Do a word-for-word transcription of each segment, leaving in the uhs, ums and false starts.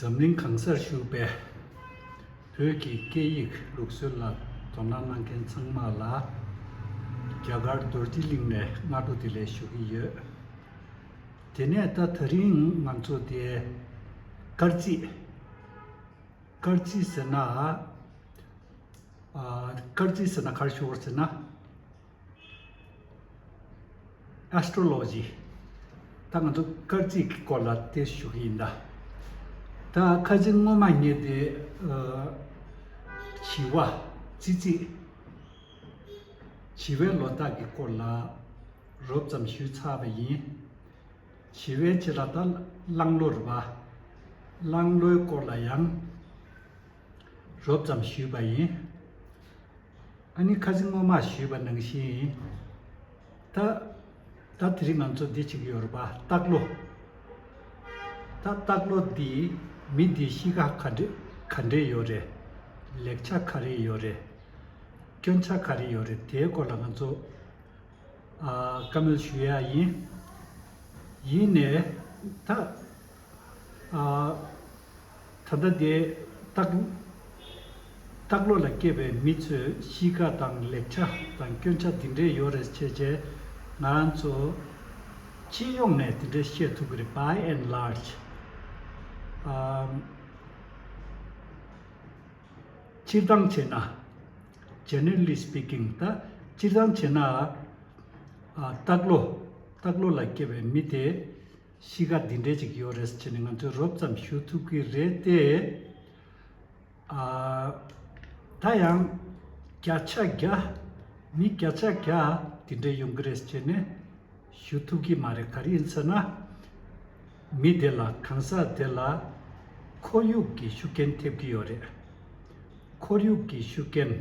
འཛམ་གླིང་གང་སར་བཞུགས་པའི་བོད་ཀྱི་སྐད་ཡིག་ལུགས་སྲོལ་ལ་དོ་སྣང་གནང་མཁན་ཚང་མ་ལ་རྒྱ་གར་རྡོ་རྗེ་གླིང་ནས་སྔ་དྲོ་བདེ་ལེགས་ཞུ་གི་ཡོད། དེ་ནས་ད་དེ་རིང་ང་ཚོ་དེ་སྐར་རྩིས། སྐར་རྩིས་ཟེར་ན། ཨ། སྐར་རྩིས་ཟེར་ན་ག་རེ་ཞུ་དགོས་ཟེར་ན། ཨེ་སི་ཊྲོ་ལོ་ཇི། ད་ང་ཚོ་སྐར་རྩིས་ཀྱི་སྐོར་ལ་དེ་ཞུ་གི་ཡིན་ད། ད་ཁ་སང་སྔོན་མ་ངས་དེ། ཨ། བྱི་བ། ཙི་ཙི། བྱི་བའི་ལོ་རྟགས་ཀྱི་སྐོར་ལ་རོབ་ཙམ་ཞུས་ཚར་བ་ཡིན། བྱི་བའི་རྗེས་ལ་ད་གླང་ལོ་རེད་པ། གླང་ལོའི་སྐོར་ལ་ཡང་རོབ་ཙམ་ཞུས་པ་ཡིན། ཨ་ནི་ཁ་སང་སྔོན་མ་ཞུས་པ་ནང་བཞིན། ད། ད་དེ་རིང་ང་ཚོ་འདི་བྱེད་ཀྱི་ཡོད་རེད་པ། སྟག་ལོ། ད་སྟག་ལོ་འདི་མི་འདི་གཤིས་ཀ་ག་འདྲ་ག་འདྲས་ཡོད་རེད། ལེགས་ཆ་ག་རེ་ཡོད་རེད། སྐྱོན་ཆ་ག་རེ་ཡོད་རེད། དེའི་སྐོར་ལ་ང་ཚོ། ཨ། བཀའ་མོལ་ཞུ་ཡ་ཡིན། ཡིན་ནའི་ད། ཨ། ད་ལྟ་དེ་སྟག་སྟག་ལོ་ལ་སྐྱེས་པའི་མི་ཚོའི་གཤིས་ཀ་དང་ལེགས་ཆ་དང་སྐྱོན་ཆ་འདི་འདྲས་ཡོད་རེད་བྱས་བྱས། ང་རང་ཚོ་སྤྱི་ཡོངས་ནས་འདི་འདྲས་བཤད་ཐུབ་ཀྱི་རེད། By and large། ཨ། སྤྱིར་བཏང་བྱས་ན། Generally speaking། ད་སྤྱིར་བཏང་བྱས་ན། ཨ། སྟག་ལོ། སྟག་ལོ་ལ་སྐྱེས་པའི་མི་དེ་གཤིས་ཀ་འདི་འདྲས་ཅིག་ཡོད་རེད་ཟེར་ནས་ང་ཚོས་རོབ་ཙམ་ཞུ་ཐུབ་ཀྱི་རེད་དེ། ཨ། ད་ཡང་བརྒྱ་ཆ་བརྒྱ། མི་བརྒྱ་ཆ་བརྒྱ་འདི་འདྲས་ཡོང་གི་རེད་ཟེར་ནས་ཞུ་ཐུབ་ཀྱི་མ་རེད། ག་རེ་ཡིན་ཟེར་ན། མི་དེ་ལ། གང་ཟག་དེ་ལ་ཁོར་ཡུག་གི་ཤུགས་རྐྱེན་ཐེབས་ཀྱི་ཡོད་རེད། ཁོར་ཡུག་གི་ཤུགས་རྐྱེན།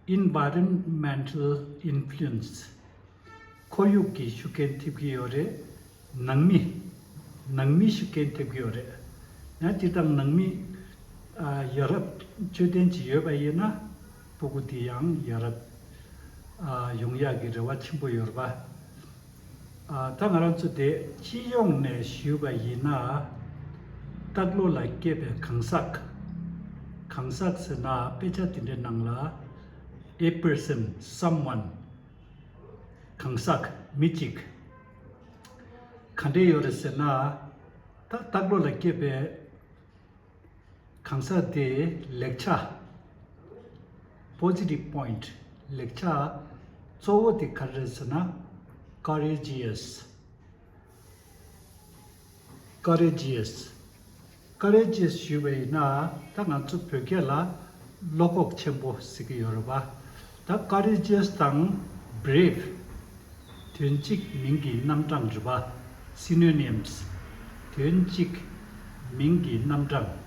Environmental influence། ཁོར་ཡུག་གི་ཤུགས་རྐྱེན་ཐེབས་ཀྱི་ཡོད་རེད། ནང་མི། ནང་མིའི་ཤུགས་རྐྱེན་ཐེབས་ཀྱི་ཡོད་རེད། ཡང་སྤྱིར་བཏང་ནང་མི། ཨ། ཡ་རབས་དཔྱོད་ལྡན་ཅིག་ཡོད་པ་ཡིན་ན། སྤུ་གུ་དེ་ཡང་ཡ་རབས། ཨ། ཡོང་ཡག་གི་རེ་བ་ཆེན་པོ་ཡོད་རེད་པ། ཨ། ད་ང་རང་ཚོ་དེ་སྤྱི་ཡོངས་ནས་ཞུས་པ་ཡིན་ན། སྟག་ལོ་ལ་སྐྱེས་པའི་གང་ཟག་གང་ཟག་ཟེར་ན་དཔེ་ཆ་དེ་འདྲའི་ནང་ལ། A person, someone། གང་ཟག་མི་གཅིག་ག་འདྲས་ཡོད་རེད་ཟེར་ན། ད་སྟག་ལོ་ལ་སྐྱེས་པའི་གང་ཟག་དེའི་ལེགས་ཆ། Positive point། ལེགས་ཆ་གཙོ་བོ་དེ་ག་རེ་རེད་ཟེར་ན། Courageous། Courageous། Courageous ཞུས་པ་ཡིན་ན། ད་ང་ཚོ་བོད་སྐད་ལ་བློ་ཁོག་ཆེན་པོ་ཟེར་གྱི་ཡོད་རེད་པ། ད་courageous དང་brave། དོན་གཅིག་མིང་གི་རྣམ་གྲངས་རེད་པ། Synonyms། དོན་གཅིག་མིང་གི་རྣམ་གྲངས།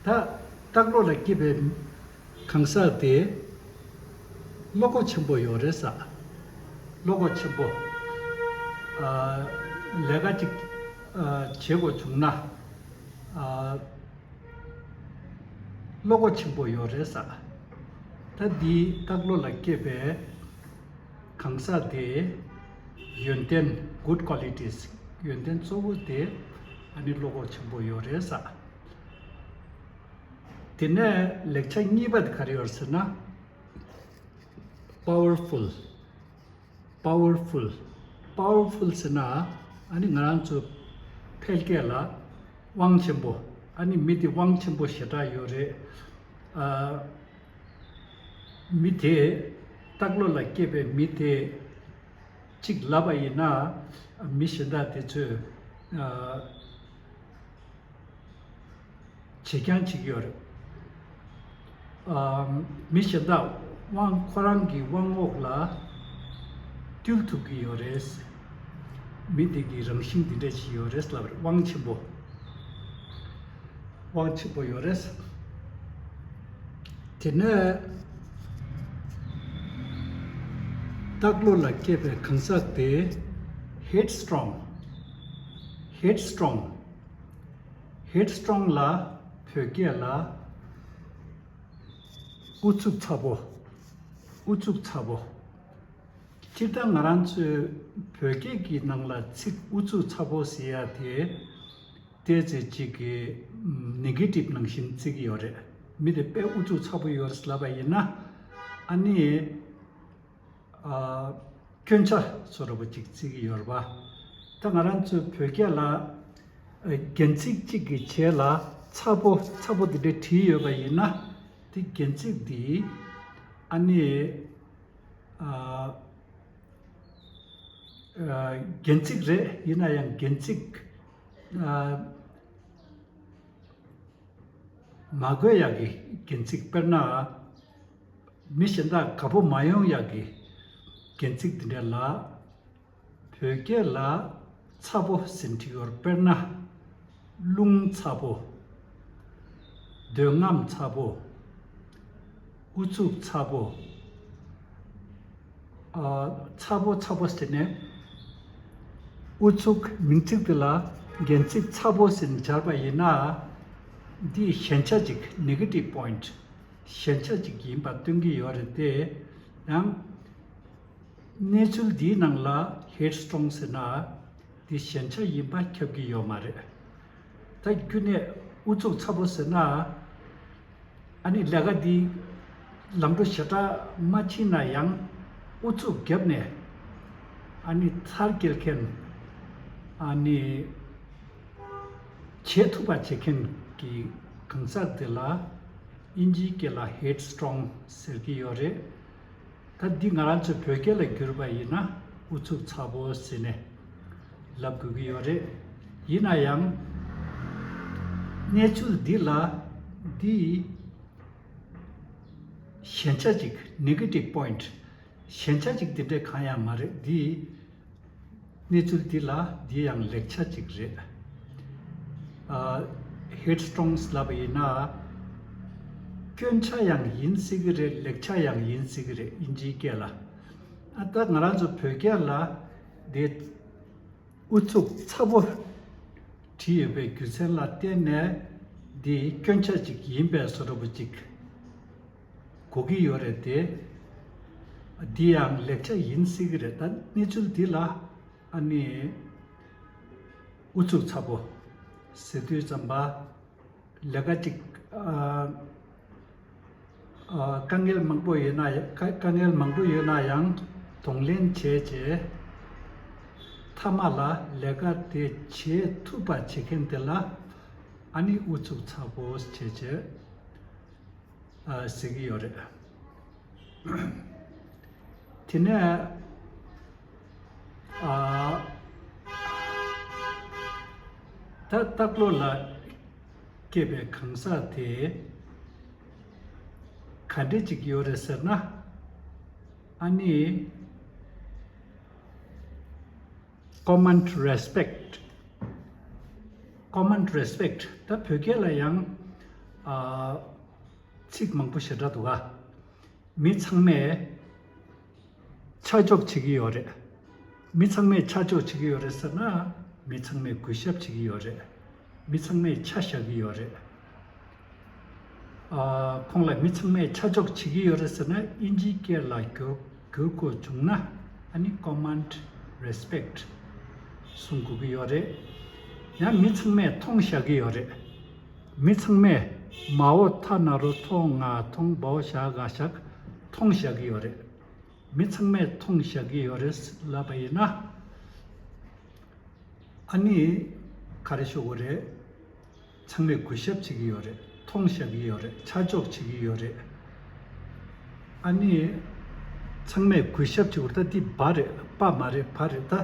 ད་སྟག་ལོ་ལ་སྐྱེས་པའི་གང་ཟག་དེ་བློ་ཁོག་ཆེན་པོ་ཡོད་རེད་ས། བློ་ཁོག་ཆེན་པོ། ཨ། ལས་ཀ་ཅིག་ཨ། བྱེད་དགོས་བྱུང་ན། ཨ། བློ་ཁོག་ཆེན་པོ་ཡོད་རེད་ས། ད་འདི་སྟག་ལོ་ལ་སྐྱེས་པའི་གང་ཟག་དེའི་ཡོན་ཏན། Good qualities། ཡོན་ཏན་གཙོ་བོ་དེ་ཨ་ནི་བློ་ཁོག་ཆེན་པོ་ཡོད་རེད་ས། དེ་ནས་ལེགས་ཆ་གཉིས་པ་དེ་ག་རེ་ཡོད་ཟེར་ན། Powerful། Powerful། Powerful ཟེར་ན་ཨ་ནི་ང་རང་ཚོ་ཕལ་སྐད་ལ་དབང་ཆེན་པོ། ཨ་ནི་མི་དེ་དབང་ཆེན་པོ་ཞེ་དྲག་ཡོད་རེད། ཨ། མི་དེ། སྟག་ལོ་ལ་སྐྱེས་པའི་མི་དེ་གཅིག་ལབ་པ་ཡིན་ན། མི་གཞན་དག་དེ་ཚོས། ཨ། བྱེད་རྐྱང་བྱེད་ཀྱི་ཡོད་རེད། ཨ། མི་གཞན་དག་དབང་། ཁོ་རང་གི་དབང་འོག་ལ་བཏུལ་ཐུབ་ཀྱི་ཡོད་རེད། མི་དེ་གི་རང་བཞིན་འདི་འདྲ་ཞིག་ཡོད་རེད་ལབ་རེད། དབང་ཆེན་པོ། དབང་ཆེན་པོ་ཡོད་རེད། དེ་ནས་སྟག་ལོ་ལ་སྐྱེས་པའི་གང་ཟག་དེ་headstrong། Headstrong། Headstrong ལ་བོད་སྐད་ལ་ཨུ་ཚུགས་ཚ་པོ། ཨུ་ཚུགས་ཚ་པོ། སྤྱིར་བཏང་ང་རང་ཚོའི་བོད་སྐད་ཀྱི་ནང་ལ་ཚིག་ཨུ་ཚུགས་ཚ་པོ་ཟེར་ཡ་དེ། ཏོག་ཙམ་ཅིག་གི་ནེ་གེ་ཊིབ་ནང་བཞིན་བརྩི་གི་ཡོད་རེད། མི་དེ་དཔེ་ཨུ་ཚུགས་ཚ་པོ་ཡོད་རེད་ལབ་པ་ཡིན་ན། ཨ་ནི་ཨ་སྐྱོན་ཆ་བཟོ་འདྲ་པོ་ཅིག་བརྩི་གི་ཡོད་རེད་པ། ད་ང་རང་ཚོའི་བོད་སྐད་ལ་ཨ་རྒྱན་ཚིག་གཅིག་གི་རྗེས་ལ་ཚ་པོ་ཚ་པོ་དེ་འདྲ་བྲིས་ཡོད་པ་ཡིན་ན། དེ་རྒྱན་ཚིག་དེ་ཨ་ནི་ཨ་ཨ་རྒྱན་ཚིག་རེད། ཡིན་ན་ཡང་རྒྱན་ཚིག་ཨ་མ་དགོས་ཡག་གི་རྒྱན་ཚིག་དཔེར་ན། མི་གཞན་དག་དགའ་པོ་མ་ཡོང་ཡག་གི་རྒྱན་ཚིག་འདི་འདྲ་ལ། བོད་སྐད་ལ་ཚ་པོ་ཟེར་འབྲི་ཡོད་རེད། དཔེར་ན། རླུང་ཚ་པོ། འདོད་རྔམ་ཚ་པོ། ཨུ་ཚུགས་ཚ་པོ། ཨ་ཚ་པོ་ཚ་པོ་ཟེར་ནས་ཨུ་ཚུགས་མིང་ཚིག་དེ་ལ་རྒྱན་ཚིག་ཚ་པོ་ཟེར་ནས་སྦྱར་བ་ཡིན་ན། འདི་ཞན་ཆ་ཅིག་ནེ་གེ་ཊིབ་པོ་ཡིན་ཊི། ཞན་ཆ་ཅིག་ཡིན་པ་སྟོན་གྱི་ཡོད་རེད་དེ། ཡང་གནས་ཚུལ་འདིའི་ནང་ལ་ཧེཌ་སི་ཊོང་ཟེར་ན་འདི་ཞན་ཆ་ཡིན་པ་ཁྱབ་ཀྱི་ཡོད་མ་རེད། ད་རྒྱུ་ནས་ཨུ་ཚུགས་ཚ་པོ་ཟེར་ན། ཨ་ནི་ལས་ཀ་འདི་ལམ་འགྲོ་ཞེ་དྲག་མ་ཕྱིན་ན་ཡང་ཨུ་ཚུགས་བརྒྱབ་ནས་ཨ་ནི་མཐར་སྐྱེལ་མཁན། ཨ་ནི་བྱེད་ཐུབ་པ་བྱེད་མཁན་གྱི་གང་ཟག་དེ་ལ་དབྱིན་ཇིའི་སྐད་ལ་ཧེཌ་སི་ཊོང་ཟེར་གྱི་ཡོད་རེད། ད་འདི་ང་རང་ཚོའི་བོད་སྐད་ལ་བསྒྱུར་བ་ཡིན་ན་ཨུ་ཚུགས་ཚ་པོ་ཟེར་ནས་ལབ་དགོས་ཀྱི་ཡོད་རེད། ཡིན་ན་ཡང་གནས་ཚུལ་འདི་ལ་འདི་ཞན་ཆ་ཅིག་ནེ་གེ་ཊིབ་པོ་ཡིན་ཊི། ཞན་ཆ་ཅིག་དེ་འདྲས་གང་ཡང་མ་རེད། འདི་གནས་ཚུལ་འདི་ལ་འདི་ཡང་ལེགས་ཆ་ཅིག་རེད། ཨ་ཧེཌ་སི་ཊོང་ལབ་པ་ཡིན་ན་སྐྱོན་ཆ་ཡང་ཡིན་སྲིད་ཀྱི་རེད། ལེགས་ཆ་ཡང་ཡིན་སྲིད་ཀྱི་རེད། དབྱིན་ཇིའི་སྐད་ལ། ཨ་ད་ང་རང་ཚོ་བོད་སྐད་ལ་འདི་ཨུ་ཚུགས་ཚ་པོ་བྲིས་ཡོད་པའི་རྒྱུ་མཚན་ལ་བརྟེན་ནས་འདི་སྐྱོན་ཆ་ཅིག་ཡིན་པའི་བཟོ་འདྲ་པོ་ཅིག་གོ་གི་ཡོད་རེད་དེ། འདི་ཡང་ལེགས་ཆ་ཡིན་སྲིད་ཀྱི་རེད། ད་གནས་ཚུལ་འདི་ལ་ཨ་ནི་ཨུ་ཚུགས་ཚ་པོ་ཟེར་དུས་ཙམ་པ། ལས་ཀ་ཅིག་ཨ་ཨ་དཀའ་ངལ་མང་པོ་ཡོད་ན་དཀའ་དཀའ་ངལ་མང་པོ་ཡོད་ན་ཡང་གདོང་ལེན་བྱས་རྗེས་མཐའ་མ་ལ་ལས་ཀ་དེ་བྱེད་ཐུབ་པ་བྱེད་མཁན་དེ་ལ་ཨ་ནི་ཨུ་ཚུགས་ཚ་པོ་བྱས་རྗེས་ཨ་ཟེར་གྱི་ཡོད་རེད། དེ་ནས་ཨ་ད་ལྟ་ལོ་ལ་སྐྱེས་པའི་གང་ཟག་དེ་ག་འདྲ་ཅིག་ཡོད་རེད་ཟེར་ན། ཨ་ནི་ཀོ་མན་རེ་སི་པེག་ཀོ་མན་རེ་སི་པེག་ད་བོད་སྐད་ལ་ཡང་ཨ་ཚིག་མང་པོ་ཞེ་དྲག་འདུག་ག་མི་ཚང་མས་ཆ་འཇོག་བྱེད་ཀྱི་ཡོད་རེད། མི་ཚང་མས་ཆ་འཇོག་བྱེད་ཀྱི་ཡོད་རེད་ཟེར་ན། མི་ཚང་མས་གུས་ཞབས་བྱེད་ཀྱི་ཡོད་རེད། མི་ཚང་མས་ཆ་བཞག་གི་ཡོད་རེད། ཨ་ཁོང་ལ་མི་ཚང་མས་ཆ་འཇོག་བྱེད་ཀྱི་ཡོད་རེད་ཟེར་ན། དབྱིན་ཇིའི་སྐད་ལ་བསྒྱུར་བསྒྱུར་དགོས་བྱུང་ན། ཨ་ནི་ཀོ་མན་རེ་སི་པེག་གསུང་དགོས་ཀྱི་ཡོད་རེད། ཡང་མི་ཚང་མས་མཐོང་བཞག་གི་ཡོད་རེད། མི་ཚང་མས་མའོ་ཐ་ན་རོ་ཐོ་ང་ཐོང་བའོ་ཞ་ག་ཞག་མཐོང་བཞག་གི་ཡོད་རེད། མི་ཚང་མས་མཐོང་བཞག་གི་ཡོད་རེད་ལབ་པ་ཡིན་ན། ཨ་ནི་ག་རེ་ཞུ་དགོས་རེད། ཚང་མས་གུས་ཞབས་བྱེད་ཀྱི་ཡོད་རེད། མཐོང་བཞག་གི་ཡོད་རེད། ཆ་འཇོག་བྱེད་ཀྱི་ཡོད་རེད། ཨ་ནི་ཚང་མས་གུས་ཞབས་བྱེད་དགོས་རེད། ད་འདི་བ་རེད། པ་མ་རེད། བ་རེད། ད་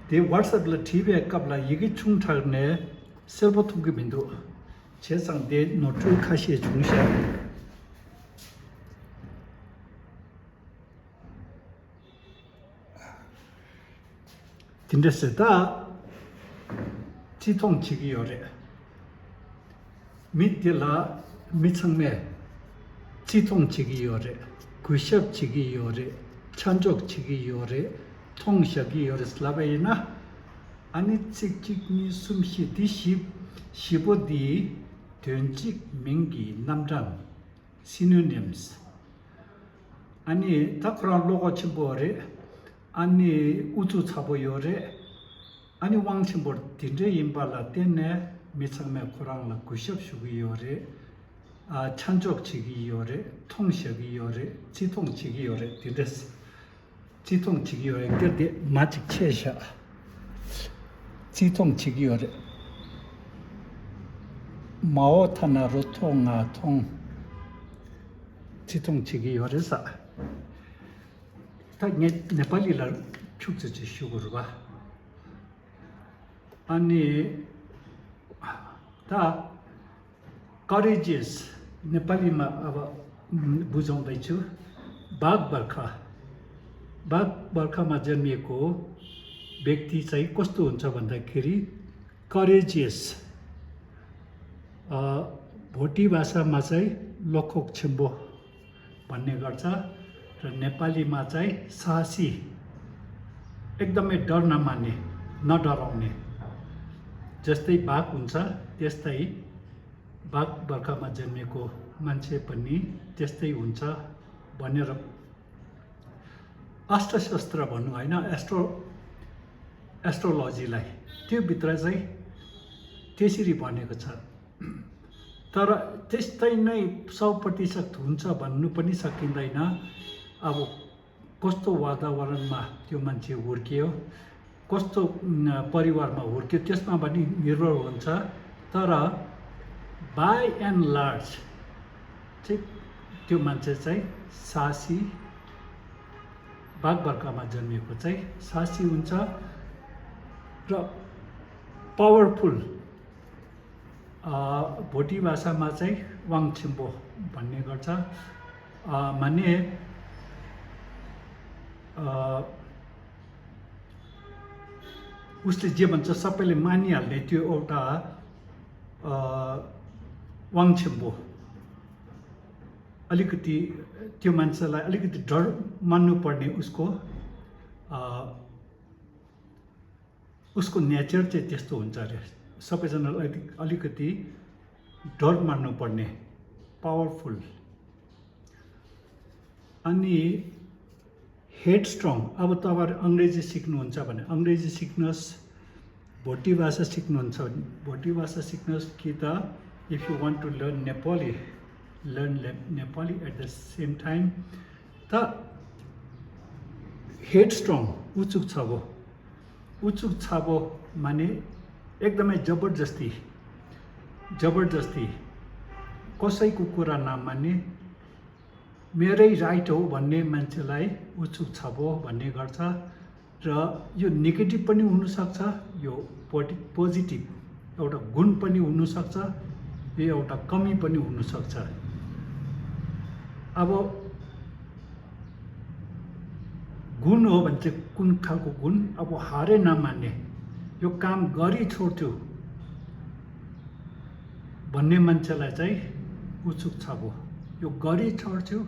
དེ་ཝ་ཊི་སི་ཨེབ་ལ་བྲིས་པའི་སྐབས་ལ་ཡི་གེ་ཆུང་དྲགས་ནས་གསལ་པོ་མཐོང་གི་མི་འདུག་བྱས་ཙང་དེ་ནོར་འཁྲུལ་ཁ་ཤས་བྱུང་ཤག་དེ་འདྲ་ཟེར། ད་བརྩི་མཐོང་བྱེད་ཀྱི་ཡོད་རེད། མི་དེ་ལ་མི་ཚང་མས་བརྩི་མཐོང་བྱེད་ཀྱི་ཡོད་རེད། གུས་ཞབས་བྱེད་ཀྱི་ཡོད་རེད། ཆ་འཇོག་བྱེད་ཀྱི་ཡོད་རེད། མཐོང་བཞག་གི་ཡོད་རེད་ལབ་པ་ཡིན་ན། ཨ་ནི་ཚིག་གཅིག་གཉིས་གསུམ་བཞི་འདི་བཞི་བཞི་པོ་འདི་དོན་གཅིག་མིང་གི་རྣམ་གྲངས། སི་ནོ་ནིམ་སི། ཨ་ནི་ད་ཁོ་རང་བློ་ཁོག་ཆེན་པོ་རེད། ཨ་ནི་ཨུ་ཚུགས་ཚ་པོ་ཡོད་རེད། ཨ་ནི་དབང་ཆེན་པོ་དེ་འདྲ་ཡིན་པ་ལ་བརྟེན་ནས་ མི་ཚང་མས་ཁོ་རང་ལ་གུས་ཞབས་ཞུ་གི་ཡོད་རེད། ཨ་ཆ་འཇོག་བྱེད་ཀྱི་ཡོད་རེད། མཐོང་བཞག་གི་ཡོད་རེད། བརྩི་མཐོང་བྱེད་ཀྱི་ཡོད་རེད། དེ་འདྲས་བརྩི་མཐོང་བྱེད་ཀྱི་ཡོད་རེད། སྐད་དེ་མ་ཅིག་ཆེ་བཞག་བརྩི་མཐོང་བྱེད་ཀྱི་ཡོད་རེད། མའོ་ཐ་ན་རུ་ཐོ་ང་ཐོང་བརྩི་མཐོང་བྱེད་ཀྱི་ཡོད་རེད་ས། ད་ངས་ནེ་པ་ལི་ལ་ཁྱུག་ཙམ་ཅིག་ཞུ་དགོས་རེད་པ། ཨ་ནི། ད། ཀ་རེ་ཇི་ཡས། ནེ་པ་ལི་མ་ཨ་བ། བུ་ཟོང་བའི་ཆུ། བག་བར་ཁ། བག་བར་ཁ་མ་ཇན་མེ་ཀོ། བེག་ཏི་ཚའི་ཀོས་ཏོ་འ་ཚ་བ་འདའ་ཁེ་རི། ཀ་རེ་ཇི་ཡས། ཨ། བྷོ་ཏི་བ་ས་མ་ཚའི་བློ་ཁོག་ཆེན་པོ། भन्ने गर्छ र नेपालीमा चाहिँ साहसी, एकदमै डर नमान्ने, नडराउने। जस्तै बाघ हुन्छ, त्यस्तै बाघ बर्खामा जन्मेको मान्छे पनि त्यस्तै हुन्छ भनेर अष्टशस्त्र भन्नु होइन, एस्ट्रो एस्ट्रोलोजीलाई त्योभित्र चाहिँ त्यसरी भनेको छ। तर त्यस्तै नै सौ प्रतिशत हुन्छ भन्नु पनि सकिँदैन। अब कस्तो वातावरणमा त्यो मान्छे हुर्कियो, कस्तो परिवारमा हुर्कियो, त्यसमा पनि निर्भर हुन्छ। तर by and large चाहिँ त्यो मान्छे चाहिँ साहसी, बाघ बर्खामा जन्मिएको चाहिँ साहसी हुन्छ र पावरफुल। भोटी भाषामा चाहिँ वाङ छिम्बो भन्ने गर्छ। माने उसले जे भन्छ सबैले मानिहाल्ने त्यो एउटा वाङ छिम्बो। अलिकति त्यो मान्छेलाई अलिकति डर मान्नुपर्ने उसको उसको नेचर चाहिँ त्यस्तो हुन्छ अरे। सबैजनालाई अलिक- अलिकति डर मान्नुपर्ने, पावरफुल। अनि हेडस्ट्रङ। अब तपाईँहरू अङ्ग्रेजी सिक्नुहुन्छ भने अङ्ग्रेजी सिक्नुहोस्। भोटी भाषा सिक्नुहुन्छ भने भोटी भाषा सिक्नुहोस् कि त, if you want to learn Nepali, learn Nepali at the same time। त हेडस्ट्रङ, उचुक छाबो। उचुक छाबो माने एकदमै जबरजस्ती, जबरजस्ती, कसैको कुरा नमान्ने, मेरै राइट हो भन्ने मान्छेलाई उचुक छाबो भन्ने गर्छ। र यो नेगेटिभ पनि हुनसक्छ, यो पोटि- पोजिटिभ एउटा गुण पनि हुनसक्छ, यो एउटा कमी पनि हुनसक्छ। अब गुण हो भने चाहिँ कुन खालको गुण? अब हारै नमान्ने, यो काम गरी छोड्छु भन्ने मान्छेलाई चाहिँ उचुक छाबो। यो गरी छोड्छु,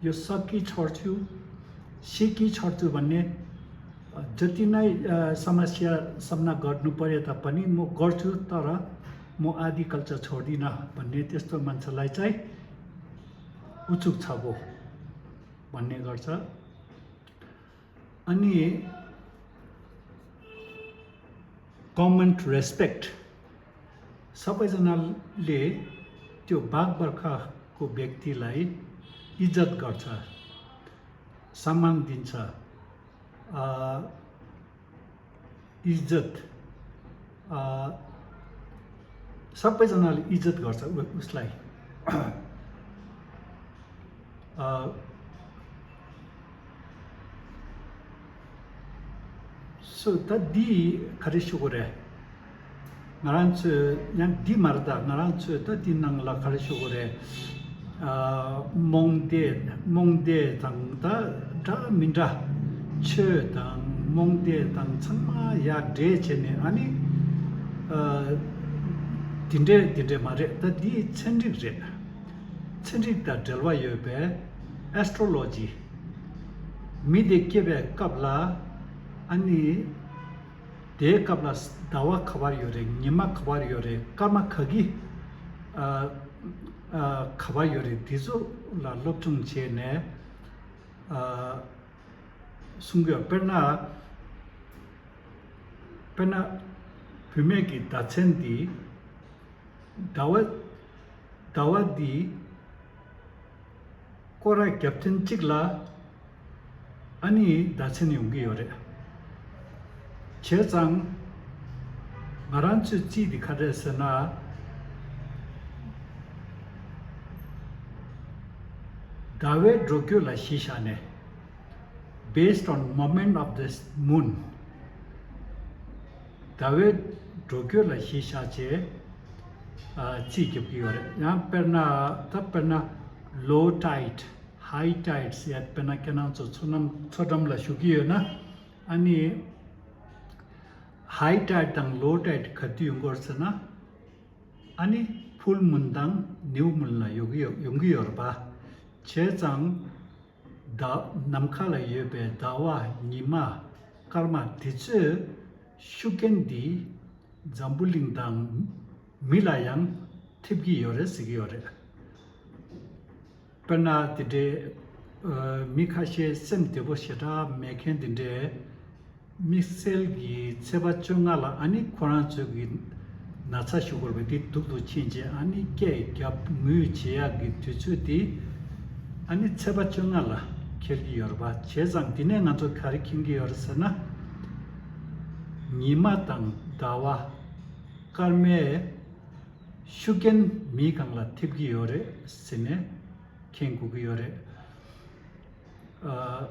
यो सकि छोड्छु, सिकि छोड्छु भन्ने, जति नै समस्या सामना गर्नु परे तापनि म गर्छु, तर म आदि कल्चर छोड्दिनँ भन्ने त्यस्तो मान्छेलाई चाहिँ उचुक छाबो भन्ने गर्छ। अनि कमन रेस्पेक्ट, सबैजनाले त्यो बाघ बर्खाको व्यक्तिलाई इज्जत गर्छ, सम्मान दिन्छ। इज्जत, सबैजनाले इज्जत गर्छ उसलाई। སོ་ད་འདི་ག་རེ་ཞུ་དགོས་རེད། ང་རང་ཚོས་ཡང་འདི་མ་རེད། ད་ང་རང་ཚོས་ད་འདི་ནང་ལ་ག་རེ་ཞུ་དགོས་རེད། རྨོངས་དད་རྨོངས་དད་དང་ད་འདྲ་མི་འདྲ། ཆོས་དང་རྨོངས་དད་དང་ཚང་མ་ཡར་འདྲེས་བྱས་ནས་ཨ་ནི། དེ་འདྲས་དེ་འདྲས་མ་རེད། ད་འདི་ཚན་རིག་རེད། ཚན་རིག་དང་འབྲེལ་བ་ཡོད་པའི་ཨེ་སི་ཊོ་ལོ་ཇི། མི་དེ་སྐྱེ་བའི་སྐབས་ལ་ཨ་ནི། དེའི་སྐབས་ལ་ཟླ་བ་ག་བར་ཡོད་རེད། ཉི་མ་ག་བར་ཡོད་རེད། སྐར་མ་ག་གི་ཨ་ཨ་ག་བར་ཡོད་རེད། དེ་ཚོ་ལ་སློབ་སྦྱོང་བྱས་ནས་ཨ་གསུང་གི་ཡོད། དཔེར་ན་དཔེར་ན་བུད་མེད་ཀྱི་ཟླ་མཚན་འདི་ ཟླ་བ་ཟླ་བ་འདི་སྐོར་ར་བརྒྱབ་ཐེངས་གཅིག་ལ་ཨ་ནི་ཟླ་མཚན་ཡོང་གི་ཡོད་རེད། བྱས་ཙང་ང་རང་ཚོའི་རྩིས་འདི་ག་རེ་རེད་ཟེར་ན། ཟླ་བའི་འགྲོ་སྐྱོད་ལ་གཞི་བཞག་ནས། Based on movement of the moon. ཟླ་བའི་འགྲོ་སྐྱོད་ལ་གཞི་བཞག་བྱས། ཨ། རྩིས་རྒྱབ་ཀྱི་ཡོད་རེད། ཡང་དཔེར་ན་ད་དཔེར་ན་low tide, high tides ཡ་དཔེར་ན་ཁྱེད་རང་ཚོ་མཚོ་ནམ་མཚོ་འགྲམ་ལ་བཞུགས་ཀྱི་ཡོད་ན། ཨ་ནི་high tide དང་low tide ག་དུས་ཡོང་གི་ཡོད་ཟེར་ན། ཨ་ནི་full moon དང་new moon ལ་ཡོང་གི་ཡོད་ཡོང་གི་ཡོད་རེད་པ། བྱས་ཙང་། ཟླ། ནམ་མཁའ་ལ་ཡོད་པའི་ཟླ་བ། ཉི་མ། སྐར་མ་དེ་ཚོས་ཤུགས་རྐྱེན་འདི་འཛམ་བུ་གླིང་དང་མི་ལ་ཡང་ཐེབས་ཀྱི་ཡོད་རེད་ཟེར་གྱི་ཡོད་རེད། དཔེར་ན་དེ་འདྲའི་ཨ། མི་ཁ་ཤས་སེམས་བདེ་པོ་ཞེ་དྲག་མེད་མཁན་དེ་འདྲའི་དམིགས་བསལ་གྱི་ཚེས་པ་བཅོ་ལྔ་ལ་ཨ་ནི་ཁོ་རང་ཚོའི་གི་ན་ཚ་ཞུ་དགོས་པ་འདི་སྡུག་ཏུ་ཕྱིན་རྗེས་ཨ་ནི་སྐད་རྒྱབ་ངུས་བྱེད་ཡག་གི་དུས་ཚོད་འདི་ཨ་ནི་ཚེས་པ་བཅོ་ལྔ་ལ་འཁེལ་གྱི་ཡོད་རེད་པ། བྱས་ཙང་འདི་ནས་ང་ཚོ་ག་རེ་མཁྱེན་གྱི་ཡོད་རེད་ཟེར་ན། ཉི་མ་དང་ཟླ་བ། སྐར་མའི་ཤུགས་རྐྱེན་མིའི་སྒང་ལ་ཐེབས་ཀྱི་ཡོད་རེད་ཟེར་ནས་མཁྱེན་དགོས་ཀྱི་ཡོད་རེད། ཨ།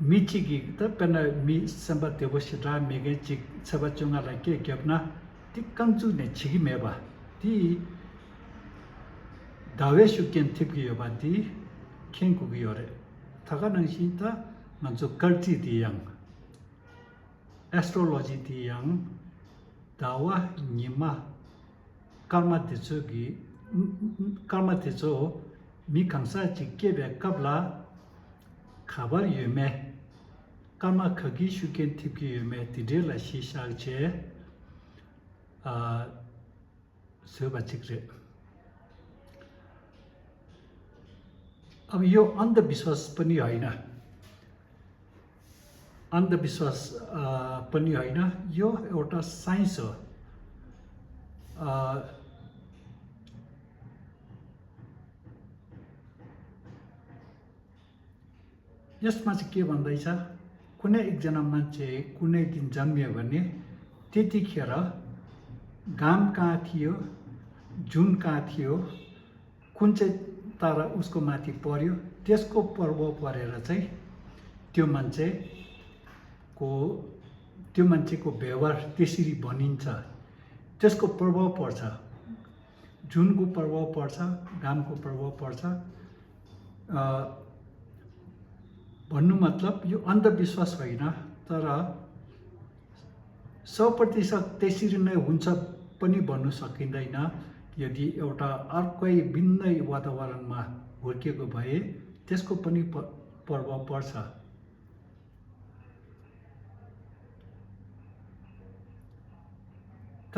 མི་གཅིག་གིས་ད་དཔེར་ན་མི་སེམས་པ་བདེ་པོ་ཞེ་དྲག་མེད་མཁན་གཅིག་ཚེས་པ་བཅོ་ལྔ་ལ་སྐད་བརྒྱབ་ན་དེ་རྐང་བཙུགས་ནས་བྱེད་ཀྱི་མེད་པ་དེ་ཟླ་བའི་ཤུགས་རྐྱེན་ཐེབས་ཀྱི་ཡོད་པ་དེ་མཁྱེན་དགོས་ཀྱི་ཡོད་རེད། ད་ག་ནང་བཞིན་ད་ང་ཚོ་སྐར་རྩིས་དེ་ཡང་། Astrology དེ་ཡང་ཟླ་བ། ཉི་མ། སྐར་མ་དེ་ཚོ་གི་སྐར་མ་དེ་ཚོ་མི་གང་ཟག་ཅིག་སྐྱེས་པའི་སྐབས་ལ་ག་པར་ཡོད་མེད། སྐར་མ་ག་གིས་ཤུགས་རྐྱེན་ཐེབས་ཀྱི་ཡོད་མེད་དེ་འདྲའི་ལ་གཞི་བཞག་བྱས། ཨ། བཟོས་པ་ཅིག་རེད། अब यो अन्धविश्वास पनि होइन। अन्धविश्वास अ, पनि होइन। यो एउटा साइन्स हो। अ, यसमा चाहिँ के भन्दैछ, कुनै एकजना मान्छे कुनै दिन जन्मियो भने त्यतिखेर घाम कहाँ थियो, जुन कहाँ थियो, कुन चाहिँ तारा उसको माथि पर्‍यो, त्यसको प्रभाव परेर चाहिँ त्यो मान्छेको त्यो मान्छेको व्यवहार त्यसरी बनिन्छ। त्यसको प्रभाव पर्छ। जुनको प्रभाव पर्छ, घामको प्रभाव पर्छ। अ, भन्नु मतलब यो अन्धविश्वास होइन, तर सौ प्रतिशत त्यसरी नै हुन्छ पनि भन्नु सकिँदैन। यदि एउटा अर्कै भिन्नै वातावरणमा हुर्केको भए त्यसको पनि प-, प्रभाव पर्छ। ད་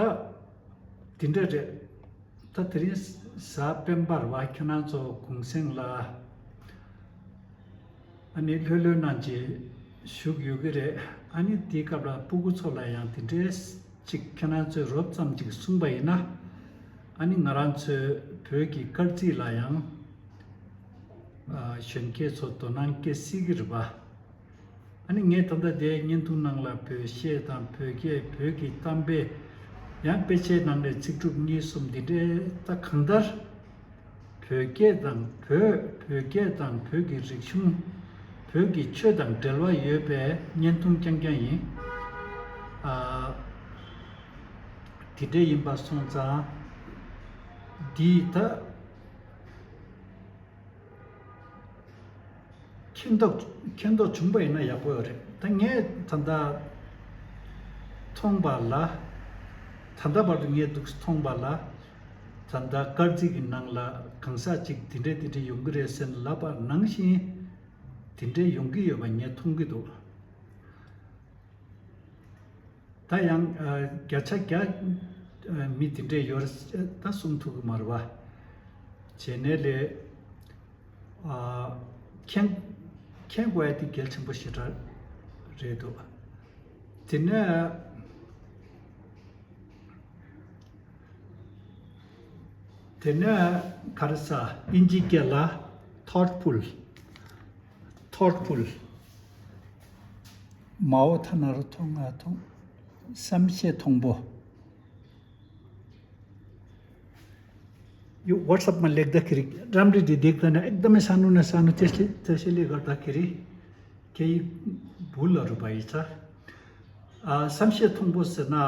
དེ་འདྲ་རེད། ད་དེ་རིང་གཟའ་སྤེན་པ་རེད་པ། ཁྱེད་རང་ཚོ་གུང་སེང་ལ་ཨ་ནི་ལྷོད་ལྷོད་གནང་བྱས་བཞུགས་ཡོད་ཀྱི་རེད། ཨ་ནི་དེའི་སྐབས་ལ་སྤུ་གུ་ཚོ་ལ་ཡང་དེ་འདྲའི་ཅིག་ཁྱེད་རང་ཚོས་རོབ་ཙམ་ཅིག་གསུངས་པ་ཡིན་ན། ཨ་ནི་ང་རང་ཚོའི་བོད་ཀྱི་སྐར་རྩིས་ལ་ཡང་ཨ། གཞོན་སྐྱེས་ཚོ་དོ་སྣང་སྐྱེ་སྲིད་ཀྱི་རེད་པ། ཨ་ནི་ངས་ད་ལྟ་དེའི་བརྙན་ཐུང་ནང་ལ་བོད་གཞས་དང་བོད་སྐད། བོད་ཀྱི་གཏམ་དཔེ། ཡང་དཔེ་ཆའི་ནང་ནས་ཚིག་གྲུབ་གཉིས་གསུམ་འདི་འདྲའི་ད་གང་ལྟར་བོད་སྐད་དང་བོད། བོད་སྐད་དང་བོད་ཀྱི་རིག་གཞུང་། བོད་ཀྱི་ཆོས་དང་འབྲེལ་བ་ཡོད་པའི་བརྙན་ཐུང་རྐྱང་རྐྱང་ཡིན། ཨ། དེ་འདྲ་ཡིན་པ་སོང་ཙང་འདི་ད། མཁྱེན་རྟོགས་མཁྱེན་རྟོགས་བྱུང་པ་ཡིན་ན་ཡག་པོ་ཡོད་རེད། ད་ངས་ད་ལྟ་མཐོང་པ་ལ། ད་ལྟ་བར་དུ་ངས་འདུག་མཐོང་པ་ལ། ད་ལྟ་སྐར་རྩིས་ཀྱི་ནང་ལ་གང་ཟག་ཅིག་དེ་འདྲས་དེ་འདྲས་ཡོང་གི་རེད་ཟེར་ལབ་པ་ནང་བཞིན་དེ་འདྲས་ཡོང་གི་ཡོད་པ་ངས་མཐོང་གི་འདུག། ད་ཡང་ཨ། བརྒྱ་ཆ་བརྒྱ་ཨ། མི་དེ་འདྲས་ཡོད་རེད་ད་གསུང་ཐུབ་ཀྱི་མ་རེད་པ། བྱས་ནས་ལས་ཨ། མཁྱེན་མཁྱེན་དགོས་ཡ་དེ་གལ་ཆེན་པོ་ཞེ་དྲག་རེད་འདུག། དེ་ནས་ཨ། དེ་ནས་ག་རེ་ཟ། དབྱིན་ཇིའི་སྐད་ལ་thoughtful། thoughtful། མའོ་ཐ་ན་རོ་ཐོ་ང་ཐོ། བསམ་ཤེས་མཐོང་པོ། यो WhatsApp में लिख दखिरी राम्ररी देख्दैन, एकदमै सानो न सानो, त्यसले त्यसैले गर्दाखेरि केही भुलहरू भएछ। अ, संशय थोङ्बो सेना,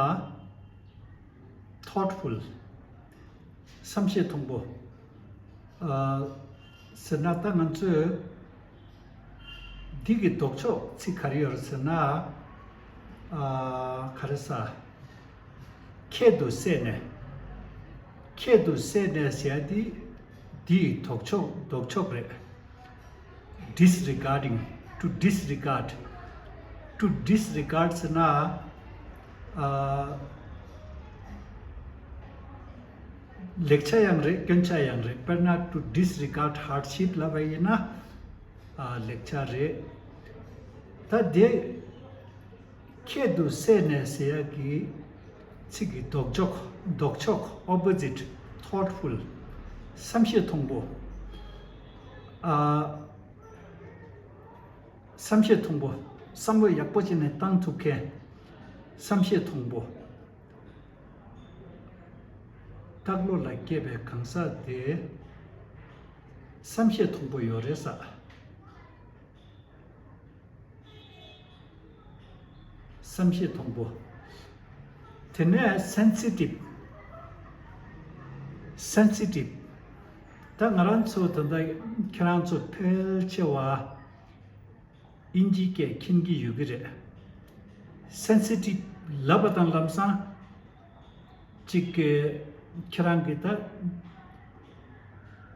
thoughtful। संशय थोङ्बो, अ, सेना त ང་ཚོས་འདི་གི་ལྡོག་ཕྱོགས་ཚིག་ག་རེ་ཡོད་རེད་ཟེར་ན། ཨ། ག་རེ་ཟ། ཁྱད་དུ་བསད་ནས། ཁྱད་དུ་བསད་ནས་ཟེར་ཡ་འདི་འདིའི་ལྡོག་ཕྱོགས་ལྡོག་ཕྱོགས་རེད། disregarding, to disregard, to disregard ཟེར་ན། ཨ། ལེགས་ཆ་ཡང་རེད། སྐྱོན་ཆ་ཡང་རེད། དཔེར་ན་to disregard hardship ལབ་པ་ཡིན་ན། ཨ། ལེགས་ཆ་རེད། ད་དེ་ཁྱད་དུ་བསད་ནས་ཟེར་ཡག་གི་ཚིག་གི་ལྡོག་ཕྱོགས། ལྡོག་ཕྱོགས། opposite། thoughtful། བསམ་ཤེས་མཐོང་པོ། ཨ། བསམ་ཤེས་མཐོང་པོ། བསམ་བློ་ཡག་པོ་བྱས་ནས་བཏང་ཐུབ་མཁན། བསམ་ཤེས་མཐོང་པོ། རྟག་བློ་ལ་སྐྱེས་པའི་གང་ཟག་དེ་བསམ་ཤེས་མཐོང་པོ་ཡོད་རེད་ས། བསམ་ཤེས་མཐོང་པོ། དེ་ནས་sensitive། sensitive། ད་ང་རང་ཚོ་ད་ལྟ་ཁྱེད་རང་ཚོ་ཕལ་ཆེ་བ་དབྱིན་ཇིའི་སྐད་མཁྱེན་གྱི་ཡོད་ཀྱི་རེད། sensitive ལབ་པ་དང་ལམ་སང་གཅིག་གི་ཁྱེད་རང་གི་ད་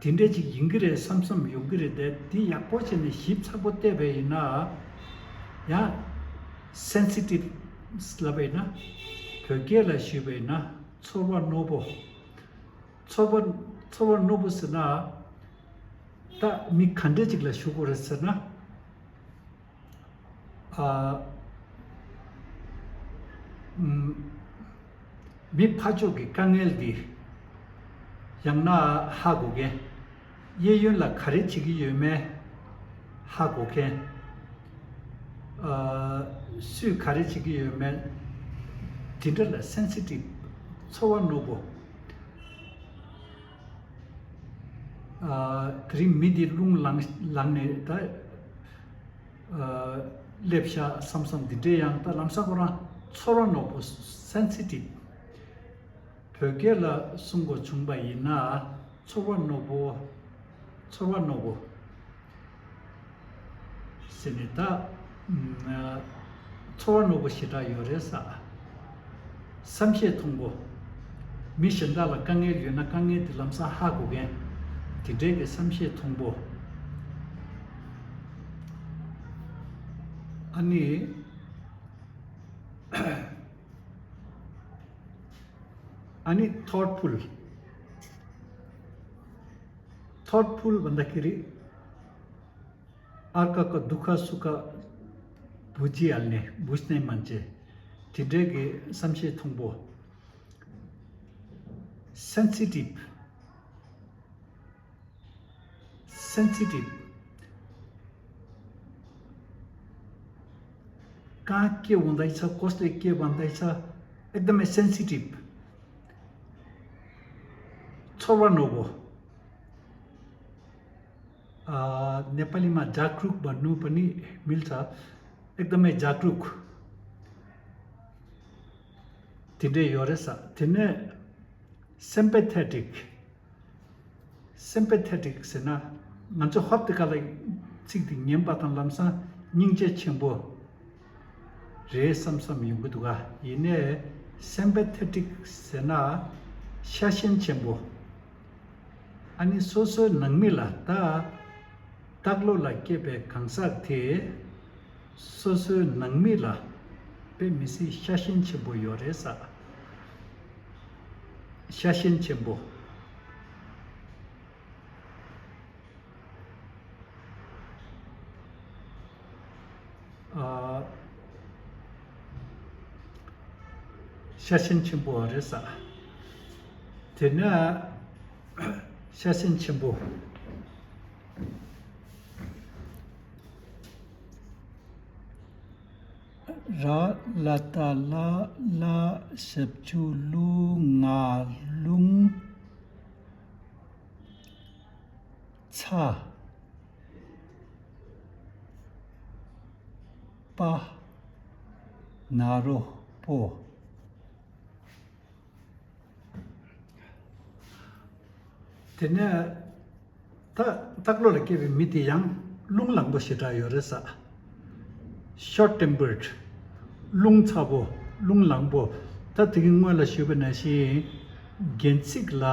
དེ་འདྲ་ཅིག་ཡིན་གྱི་རེད་བསམ་བསམ་ཡོང་གི་རེད་དེ། དེ་ཡག་པོ་བྱས་ནས་ཞིབ་ཚགས་པོ་བལྟས་པ་ཡིན་ན། ཡང་sensitive ལབ་པ་ཡིན་ན། བོད་སྐད་ལ་ཞུས་པ་ཡིན་ན་ཚོར་བ་རྣོ་པོ། ཚོར་བ་ཚོར་བ་རྣོ་པོ་ཟེར་ན། ད་མི་ག་འདྲ་ཅིག་ལ་ཞུ་དགོས་རེད་ཟེར་ན། ཨ། ཨུམ། མི་ཕར་ཕྱོགས་ཀྱི་དཀའ་ངལ་འདི་ཡང་ན་ཧ་གོ་མཁན། གཡས་གཡོན་ལ་ག་རེ་བྱེད་ཀྱི་ཡོད་མེད་ཧ་གོ་མཁན། ཨ། སུས་ག་རེ་བྱེད་ཀྱི་ཡོད་མེད། དེ་འདྲ་ལ་sensitive། ཚོར་བ་རྣོ་པོ། ཨ། དེ་རིང་མི་འདི་རླུང་ལངས་ལངས་ནས་ད། ཨ། སླེབས་ཤག་བསམ་བསམ་འདི་འདྲའི་ཡང་ད་ལམ་སང་ཁོ་རང་ཚོར་བ་རྣོ་པོ། sensitive། བོད་སྐད་ལ་གསུང་དགོས་བྱུང་པ་ཡིན་ན། ཚོར་བ་རྣོ་པོ། ཚོར་བ་རྣོ་པོ་ཟེར་ནས་ད། ཨ། ཚོར་བ་རྣོ་པོ་ཞེ་དྲག་ཡོད་རེད་ས། བསམ་ཤེས་མཐོང་པོ། མི་གཞན་དག་ལ་དཀའ་ངལ་ཡོད་ན་དཀའ་ངལ་དེ་ལམ་སང་ཧ་གོ་མཁན། དེ་འདྲའི་གི་བསམ་ཤེས་མཐོང་པོ། ཨ་ནི། ཨ་ནི་thoughtful། thoughtful ཝན་ད་ཀི་རི། ཨར་ཀ་ཀ་དུ་ཁ་སུ་ཁ་བུ་ཇི་ཨལ་ནེ་བུ་སྣེ་མན་ཅེ། དེ་འདྲའི་གི་བསམ་ཤེས་མཐོང་པོ། sensitive། sensitive། कहाँ के हुँदैछ, कसले के भन्दैछ, एकदमै sensitive। ཚོར་བ་རྣོ་པོ། अ, नेपालीमा जागरुक भन्नु पनि मिल्छ। एकदमै जागरुक དེ་འདྲ་ཡོད་རེད་ས། དེ་ནས་sympathetic། sympathetic ཟེར་ན་ང་ཚོ་ཧོབ་དེ་ག་ལ་ཚིག་དེ་ཉན་པ་དང་ལམ་སང་སྙིང་རྗེ་ཆེན་པོ་རེད་བསམ་བསམ་ཡོང་གི་འདུག་ག། ཡིན་ནའི་sympathetic ཟེར་ན་ཤ་ཞེན་ཆེན་པོ། ཨ་ནི་སོ་སོའི་ནང་མི་ལ། ད་རྟག་བློ་ལ་སྐྱེས་པའི་གང་ཟག་དེ་སོ་སོའི་ནང་མི་ལ་དཔེ་མི་སྲིད་ཤ་ཞེན་ཆེན་པོ་ཡོད་རེད་ས། ཤ་ཞེན་ཆེན་པོ། ཨ། ཤ་ཞེན་ཆེན་པོ་རེད་ས། དེ་ནས་ ཤ་ཞེན་ཆེན་པོ། ར་ལ་ཏ་ལ་ལ་ཞབས་ཀྱུ་ལུ་ང་རླུང་ཚ། པ་ན་རོ་པོ། དེ་ནས་ད་ལྟ་ལོགས་ལ་སྐྱེས་པའི་མི་དེ་ཡང་རླུང་ལངས་པོ་ཞེ་དྲག་ཡོད་རེད་ས། Short tempered། རླུང་ཚ་པོ། རླུང་ལངས་པོ། ད་དེ་གི་སྔོན་ལ་ཞུས་པ་ནང་བཞིན་རྒྱན་ཚིག་ལ་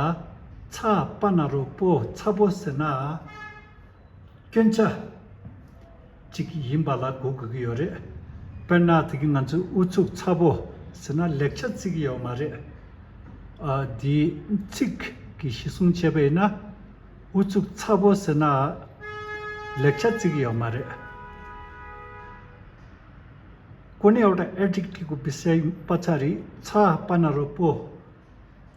ཚ་པ་ན་རོ་པོ་ཚ་པོ་ཟེར་ན། སྐྱོན་ཆ་གཅིག་ཡིན་པ་ལ་གོ་དགོས་ཀྱི་ཡོད་རེད། དཔེར་ན་དེ་གི་ང་ཚོས་ཨུ་ཚུགས་ཚ་པོ་ཟེར་ན་ལེགས་ཆ་བརྩི་གི་ཡོད་མ་རེད། ཨ། འདིའི་ཚིག་གི་གཞི་བཟུང་བྱས་པ་ཡིན་ན། ཨུ་ཚུགས་ཚ་པོ་ཟེར་ན་ལེགས་ཆ་བརྩི་གི་ཡོད་མ་རེད། ཀུན་ནས་འོག་ཏུ་ཨེ་ཌིག་ཊིབ་ཀྱི་བི་སའི་པ་ཚ་རི་ཚ་པ་ན་རོ་པོ།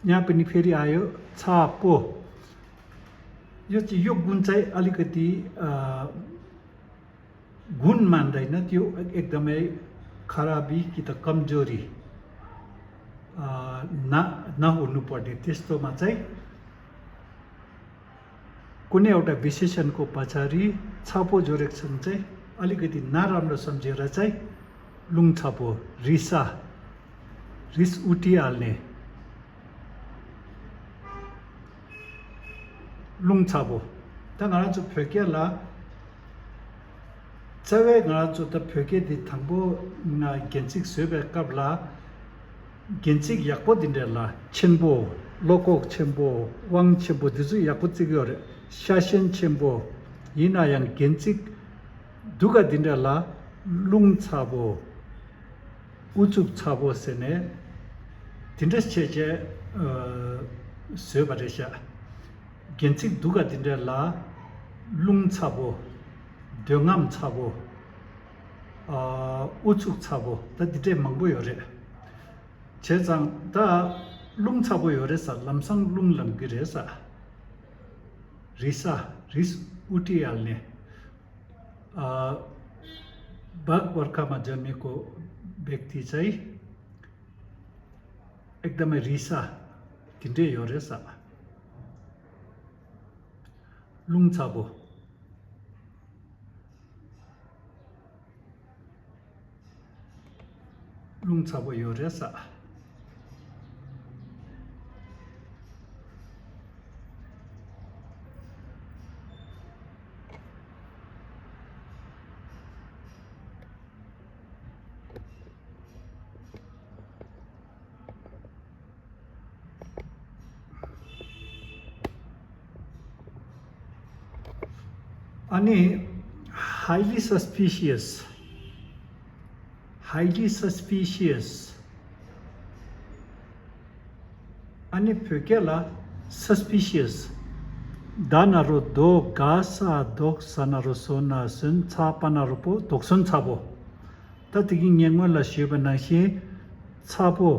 ཡང་པ་ནི་ཕེ་རི་ཨ་ཡོ་ཚ་པོ། ཡོད་ཀྱི་ཡོ་དགུན་ཚའི་ཨ་ལི་ཀ་ཏི་ཨ། དགུན་མ་འདའི་ན་ཏིའུ་ཨེག་དམ་ཨེ་ཁ་ར་བི་ཀི་ཏ་ཀམ་ཇོ་རི། ཨ། ན་ན་ཧུ་ནུ་པ་ཏི་ཏེ་སྟོ་མ་ཚའི། ཀུན་ནས་འོག་ཏུ་བི་ཤེ་ཤན་ཀོ་པ་ཚ་རི་ཚ་པོ་ཇོ་རེག་སམ་ཚའི་ཨ་ལི་ཀ་ཏི་ན་རམ་རོ་སམ་ཇེ་ར་ཚའི། རླུང་ཚ་པོ། རི་ས། རིས་ཨུ་ཏི་ཨལ་ནེ། རླུང་ཚ་པོ། ད་ང་རང་ཚོ་བོད་སྐད་ལ། རྩ་བའི་ང་རང་ཚོ་ད་བོད་སྐད་འདི་དང་པོ་ང་རྒྱན་ཚིག་བཟོས་པའི་སྐབས་ལ། རྒྱན་ཚིག་ཡག་པོ་འདི་འདྲ་ལ་ཆེན་པོ། བློ་ཁོག་ཆེན་པོ། དབང་ཆེན་པོ་འདི་ཚོ་ཡག་པོ་བརྩི་གི་ཡོད་རེད། ཤ་ཞེན་ཆེན་པོ། ཡིན་ན་ཡང་རྒྱན་ཚིག་སྡུག་ག་འདི་འདྲ་ལ་རླུང་ཚ་པོ། ཨུ་ཚུགས་ཚ་པོ་ཟེར་ནས་དེ་འདྲ་བྱས་བྱས་ཨ། བཟོས་པ་རེད་ཤག་རྒྱན་ཚིག་སྡུག་ག་དེ་འདྲ་ལ་རླུང་ཚ་པོ། འདོད་རྔམ་ཚ་པོ། ཨ། ཨུ་ཚུགས་ཚ་པོ། ད་འདི་འདྲས་མང་པོ་ཡོད་རེད། བྱས་ཙང་ད་རླུང་ཚ་པོ་ཡོད་རེད་ས། ལམ་སང་རླུང་ལངས་ཀྱི་རེད་ས། རི་ས། རིས་ཨུ་ཏི་ཨལ་ནེ། ཨ། བག་བར་ཁ་མ་ཇ་མི་ཀོ་བེག་ཏི་ཚའི། ཨེག་དམ་རི་ས་དེ་འདྲས་ཡོད་རེད་ས། རླུང་ཚ་པོ། རླུང་ཚ་པོ་ཡོད་རེད་ས། ཨ་ནི། highly suspicious། highly suspicious། ཨ་ནི་བོད་སྐད་ལ་སས་པི་ཤི་ཡས། ད་ན་རོ་དོ་ག་ས་དོག་ས་ན་རོ་སོ་ན་སོན་ཚ་པ་ན་རོ་པོ་དོགས་ཟོན་ཚ་པོ། ད་དེ་གི་ངས་སྔོན་ལ་ཞུས་པ་ནང་བཞིན་ཚ་པོ།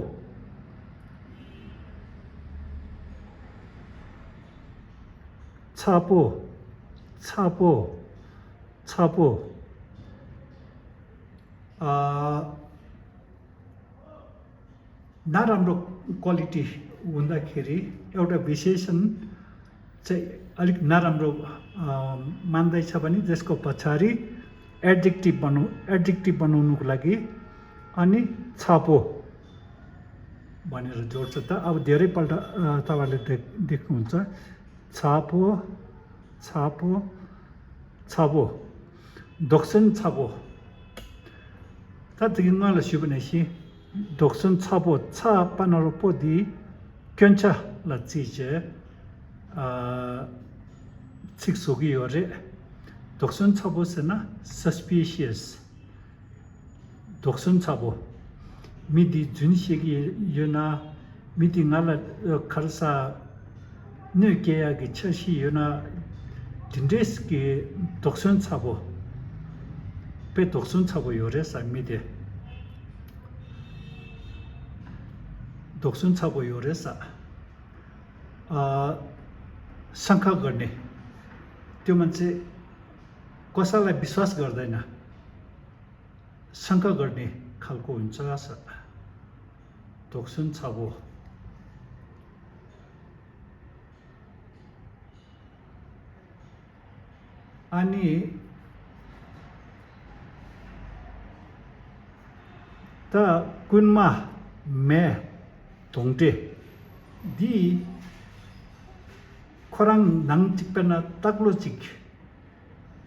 ཚ་པོ། ཚ་པོ། ཚ་པོ། ཨ། ན་རམ་རོ་ཀོ་ལི་ཊི་ཝུན་ད་ཁེ་རི་ཨེའོ་ད་བི་ཤེ་ཤན་ཚེ་ཨ་རིག་ན་རམ་རོ་མན་དའི་ཆ་བ་ནི་ཛེ་སྐོ་པ་ཆ་རི་ཨེ་ཌིག་ཊིབ་བ་ནོ་ཨེ་ཌིག་ཊིབ་བ་ནོ་ནུག་ལ་གི། ཨ་ནི་ཚ་པོ་བ་ནི་ར་ཇོར་ཚ་ད་ཨ་བ་དེ་རི་པལ་ད་ད་བ་ལེ་དེ་དེ་ཁུང་ཚ། ཚ་པོ། ཚ་པོ། ཚ་པོ། དོགས་ཟོན་ཚ་པོ། ད་དེ་གི་སྔོན་ལ་ཞུས་པ་ནང་བཞིན་དོགས་ཟོན་ཚ་པོ་ཚ་པ་ན་རོ་པོ་འདི་སྐྱོན་ཆ་ལ་བརྩིས་བྱས་ཨ་ཚིག་བཟོ་གི་ཡོད་རེད། དོགས་ཟོན་ཚ་པོ་ཟེར་ན་སས་པི་ཤི་ཡས། དོགས་ཟོན་ཚ་པོ། མི་འདིས་རྫུན་བཤད་ཀྱི་ཡོད་ན། མི་འདིས་ང་ལ་ག་རེ་ཟ། གནོད་སྐྱེལ་ཡག་གི་འཆར་གཞི་ཡོད་ན། དེ་འདྲས་ཀྱི་དོགས་ཟོན་ཚ་པོ། དཔེ་དོགས་ཟོན་ཚ་པོ་ཡོད་རེད་ཟ་མི་དེ། དོགས་ཟོན་ཚ་པོ་ཡོད་རེད་ཟ། ཨ། शंका गर्ने, त्यो मान्छे कसैलाई विश्वास गर्दैन। शंका गर्ने खालको हुन्छ। धोक्सुन छ भो। अनि ད་རྐུན་མ་མེ་དོང་ཏེ་འདི་ཁོ་རང་ནང་གཅིག་པ་ན་སྟག་ལོ་གཅིག་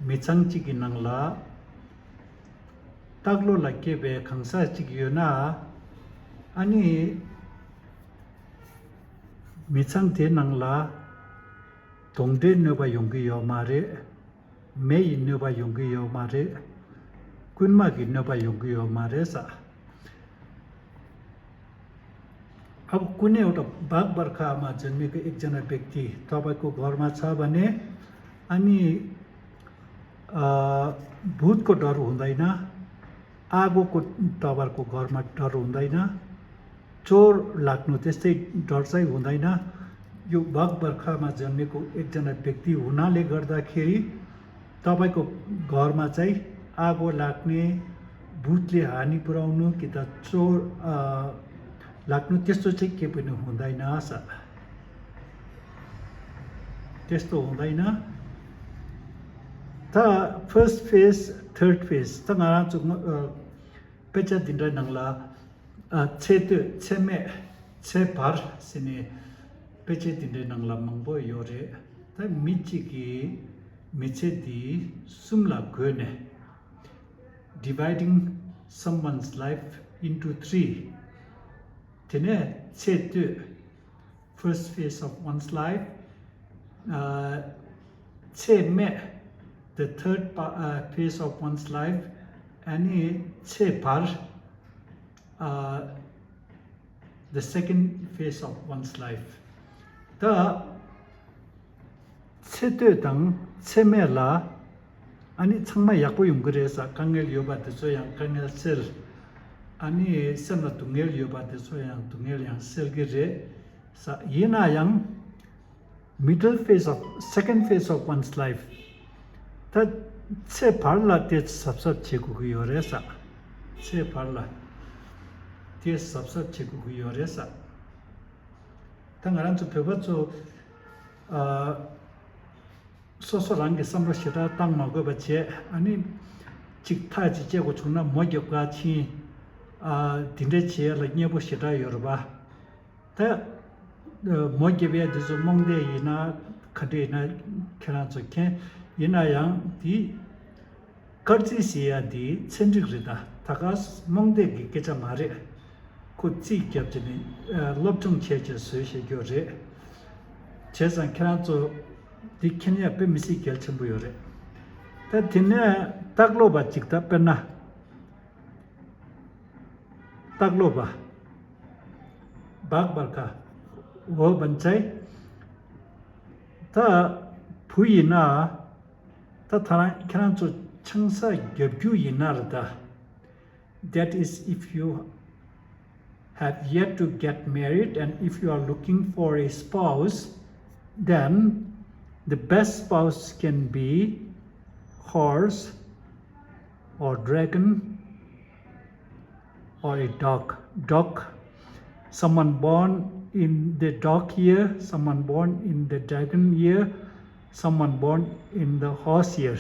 མི་ཚང་གཅིག་གི་ནང་ལ་སྟག་ལོ་ལ་སྐྱེས་པའི་གང་ཟག་གཅིག་ཡོད་ན། ཨ་ནི་མི་ཚང་དེ་ནང་ལ་དོང་ཏེའི་གནོད་པ་ཡོང་གི་ཡོད་མ་རེད། མེ་ཡི་གནོད་པ་ཡོང་གི་ཡོད་མ་རེད། རྐུན་མ་གི་གནོད་པ་ཡོང་གི་ཡོད་མ་རེད་ས། अब कुनै एउटा बाघ बर्खामा जन्मेको एकजना व्यक्ति तपाईँको घरमा छ भने, अनि अ, भूतको डर हुँदैन, आगोको तपाईँको घरमा डर हुँदैन, चोर लाग्नु त्यस्तै डर चाहिँ हुँदैन। यो बाघ बर्खामा जन्मेको एकजना व्यक्ति हुनाले गर्दाखेरि तपाईँको घरमा चाहिँ आगो लाग्ने, भूतले हानि पुर्याउनु कि त चोर अ, लाग्नु त्यस्तो चाहिँ केही पनि हुँदैन। त्यस्तो हुँदैन। ད་first phase, third phase ད་ང་རང་ཚོ་དཔེ་ཆ་འདི་འདྲའི་ནང་ལ་ཚེ་སྟོད་ཚེ་སྨད་ཚེ་བར་ཟེར་ནས་དཔེ་ཆ་འདི་འདྲའི་ནང་ལ་མང་པོ་ཡོད་རེད། ད་མི་གཅིག་གིས་མི་ཚེ་འདི་གསུམ་ལ་བགོས་ནས། Dividing someone's life into three. དེ་ནས་ཚེ་སྟོད, first phase of one's life. ཚེ་སྨད, the third pa- uh, phase of one's life. ཨ་ནི་ཚེ་བར, uh, the second phase of one's life. ད་ཚེ་སྟོད་དང་ཚེ་སྨད་ལ་ཨ་ནི་ཚང་མ་ཡག་པོ་ཡོང་གི་རེད་ས། དཀའ་ངལ་ཡོད་པ་དེ་ཚོ་ཡང་དཀའ་ངལ་སེལ། ཨ་ནི་སེམས་ལ་སྡུག་བསྔལ་ཡོད་པ་དེ་ཚོ་ཡང་སྡུག་བསྔལ་ཡང་སེལ་གི་རེད་ས། ཡིན་ན་ཡང་middle phase of, second phase of one's life. ད་ཚེ་བར་ལ་དེ་གཟབ་གཟབ་བྱེད་དགོས་ཀྱི་ཡོད་རེད་ས། ཚེ་བར་ལ་དེ་གཟབ་གཟབ་བྱེད་དགོས་ཀྱི་ཡོད་རེད་ས། ད་ང་རང་ཚོ་བོད་པ་ཚོ་ཨ་སོ་སོ་རང་གི་བསམ་བློ་ཞེ་དྲག་བཏང་མ་དགོས་པ་བྱས། ཨ་ནི་གཅིག་ཐག་གཅིག་བཅད་དགོས་བྱུང་ན་མོ་རྒྱབ་ག་ཕྱིན། ཨ་དེ་འདྲ་བྱེད་ཡ་ལ་མཉེས་པོ་ཞེ་དྲག་ཡོད་རེད་པ། ད་མོ་རྒྱབ་ཡ་དེ་ཚོ་རྨོངས་དད་ཡིན་ན་ག་འདྲ་ཡིན་ན་ཁྱེད་རང་ཚོ་མཁྱེན། ཡིན་ན་ཡང་དེ་སྐར་རྩིས་ཟེར་ཡ་དེ་ཚན་རིག་རེད། ད་ད་ག་རྨོངས་དད་ཀྱི་སྐད་ཆ་མ་རེད། ཁོ་རྩིས་རྒྱབ་བྱས་ནས་སློབ་སྦྱོང་བྱས་བྱས་བཟོས་བྱས་རྒྱུ་རེད། བྱས་ཙང་ཁྱེད་རང་ཚོ་འདི་མཁྱེན་ཡ་དཔེ་མི་སྲིད་གལ་ཆེན་པོ་ཡོད་རེད། ད་དེ་ནས་སྟག་ལོ་པ་ཅིག་ད་དཔེར་ན། སྟག་ལོ་པ། बाघ बर्खा, हो भन्छ है। ད་བུ་ཡིན་ན། ད་ད་རང་ཁྱེད་རང་ཚོ་ཆང་ས་རྒྱབ་རྒྱུ་ཡིན་ན་རེད་ད། That is, if you have yet to get married and if you are looking for a spouse, then the best spouse can be horse or dragon or a dog. Dog. Someone born in the dog year, someone born in the dragon year, someone born in the horse year.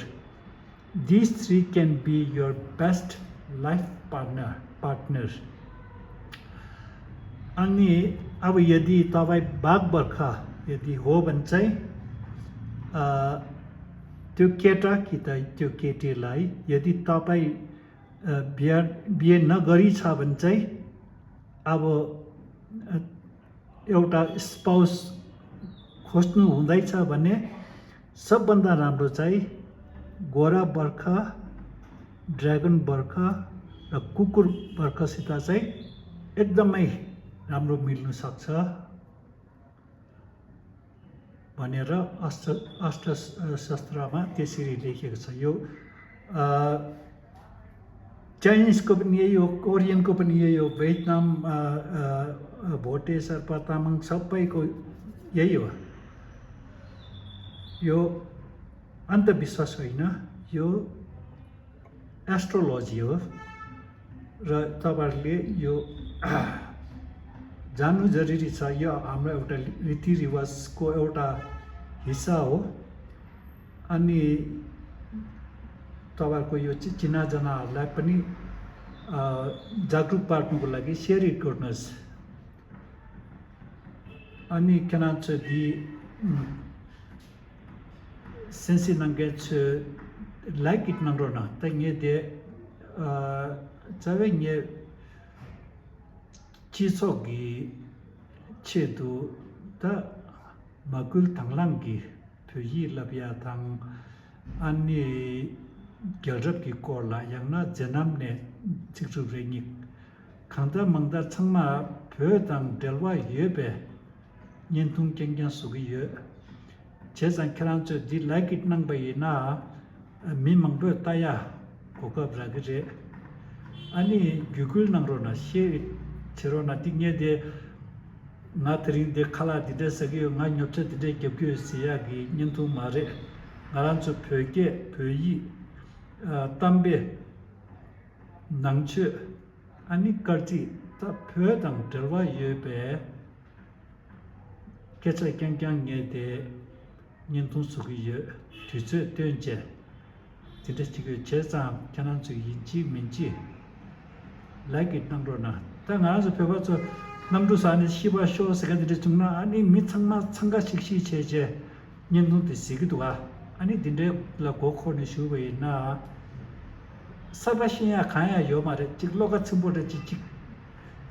These three can be your best life partner, partner. अनि अब यदि तपाईँ बाघ बर्खा यदि हो भने चाहिँ, अ, त्यो केटा कि त त्यो केटीलाई यदि तपाईँ, अ, बिहा, बिहे नगरी छ भने चाहिँ, अब, अ, एउटा स्पाउस खोज्नु हुँदैछ भने सबभन्दा राम्रो चाहिँ गोरा बर्खा, ड्र्यागन बर्खा र कुकुर बर्खासित चाहिँ एकदमै राम्रो मिल्नु सक्छ भनेर अष्ट अष्टशास्त्रमा त्यसरी लेखिएको छ। यो चाइनिजको पनि यही हो, कोरियनको पनि यही हो, भियतनाम, भोटे, शेर्पा, तामाङ सबैको यही हो। यो अन्धविश्वास होइन, यो एस्ट्रोलोजी हो। र तपाईँहरूले यो जान्नु जरुरी छ। यो हाम्रो एउटा रीतिरिवाजको एउटा हिस्सा हो। अनि तपाईँहरूको यो चि- चिनाजनाहरूलाई पनि अ, जागरुक पार्नुको लागि सेयर इट गर्नुहोस्। अनि ཁྱེད་རང་ཚོས་འདི་གསན་གཟིགས་གནང་མཁན་ཚོས་ལའིཀ་ཨིཊ་གནང་རོགས་གནང་། ད་ངས་དེ་ཨ་རྩ་བའི་ངས་སྤྱི་ཚོགས་ཀྱི་ཆེད་དུ་ད་མ་སྐུལ་དང་བླངས་ཀྱི་བོད་ཡིག་བསླབ་ཡ་དང་། ཨ་ནི་རྒྱལ་རབས་ཀྱི་སྐོར་ལ་ཡང་ན་མཛད་རྣམ་ནས་ཚིག་གྲུབ་རེ་གཉིས། གང་ལྟར་མང་ལྟར་ཚང་མ་བོད་དང་འབྲེལ་བ་ཡོད་པའི་བརྙན་ཐུང་རྐྱང་རྐྱང་བཟོ་གི་ཡོད། བྱས་ཙང་ཁྱེད་རང་ཚོས་འདི་ལའིཀ་ཨིཊ་གནང་པ་ཡིན་ན་མི་མང་པོས་ལྟ་ཡ་གོ་སྐབས་རག་གི་རེད། ཨ་ནི་བརྒྱུད་སྐུལ་གནང་རོགས་གནང་། ཤེར་བྱེད་རོགས་གནང་། འདི་ངས་དེ་ང་དེ་རིང་འདི་ཁ་ལག་འདི་འདྲ་ཟ་གི་ཡོད། ང་ཉོ་ཆ་འདི་འདྲ་རྒྱབ་ཀྱི་ཡོད་ཟེར་ཡག་གི་བརྙན་ཐུང་མ་རེད། ང་རང་ཚོ་བོད་སྐད་བོད་ཡིག་ཨ་གཏམ་དཔེ་ནང་ཆོས་ཨ་ནི་སྐར་རྩིས་ད་བོད་དང་འབྲེལ་བ་ཡོད་པའི་སྐད་ཆ་རྐྱང་རྐྱང་ངས་དེ་བརྙན་ཐུང་བཟོ་གི་ཡོད། དུས་ཚོད་བཏོན་བྱས་དེ་འདྲ་བྱེད་ཀྱི་ཡོད། བྱས་ཙང་ཁྱེད་རང་ཚོས་ཡིན་གཅིག་མིན་གཅིག་ལའིཀ་ཨིཊ་གནང་རོགས་གནང་། ད་ང་རང་ཚོ་བོད་པ་ཚོ་གནམ་གྲུ་ཟག་ནས་ཤི་བར་ཤོག་ཟེར་མཁན་དེ་འདྲ་བྱུང་ན་ཨ་ནི་མི་ཚང་མ་འཚང་ཁ་ཤིག་ཤིག་བྱས་བྱས་བརྙན་ཐུང་དེ་གཟིགས་ཀྱི་འདུག་ག་ཨ་ནི་འདི་འདྲའི་ལ་མགོ་འཁོར་ནས་བཞུགས་པ་ཡིན་ན། གསར་པ་ཤེས་ཡ་གང་ཡང་ཡོད་མ་རེད། གཅིག་བློ་ཁ་ཚིམ་པོ་རེད། གཅིག་གཅིག་